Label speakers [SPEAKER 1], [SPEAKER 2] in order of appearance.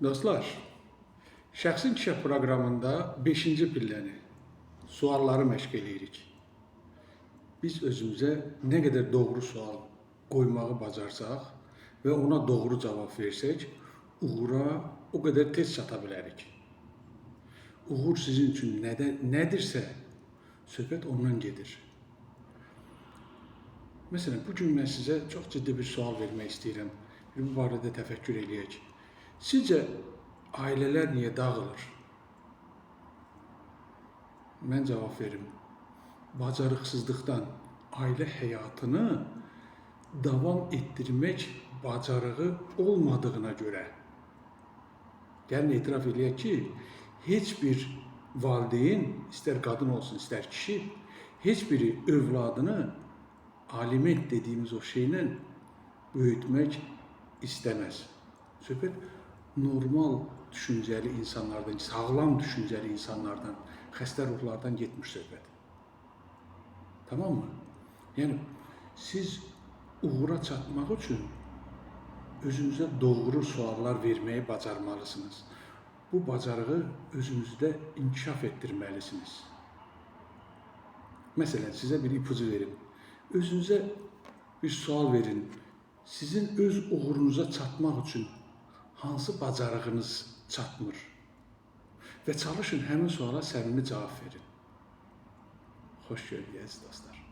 [SPEAKER 1] Dostlar, Şəxsi İnkişaf proqramında 5-ci pilləni, sualları məşq eləyirik. Biz özümüzə nə qədər doğru sual qoymağı bacarsaq və ona doğru cavab versək, uğura o qədər tez çata bilərik. Uğur sizin üçün nədirsə, söhbət ondan gedir. Məsələn, bu gün mən sizə çox ciddi bir sual vermək istəyirəm. Bir bu barədə təfəkkür eləyək. Sizcə ailələr niyə dağılır? Mən cavab verim. Bacarıqsızlıqdan ailə həyatını davam etdirmək bacarığı olmadığına görə. Gəlin etiraf eləyək ki, heç bir valideyn, istər qadın olsun, istər kişi, heç biri övladını aliment dediyimiz o şeylə böyütmək istəməz. Söhbət normal düşüncəli insanlardan, sağlam düşüncəli insanlardan, xəstə ruhlardan getmir söhbət. Tamam mı? Yəni siz uğura çatmaq üçün özünüzə doğru suallar verməyi bacarmalısınız. Bu bacarığı özünüzdə inkişaf etdirməlisiniz. Məsələn, sizə bir ipucu verim. Özünüzə bir sual verin. Sizin öz uğurunuza çatmaq üçün hansı bacarığınız çatmır? Və çalışın həmin suala səmimi cavab verin. Xoş gördük əziz dostlar.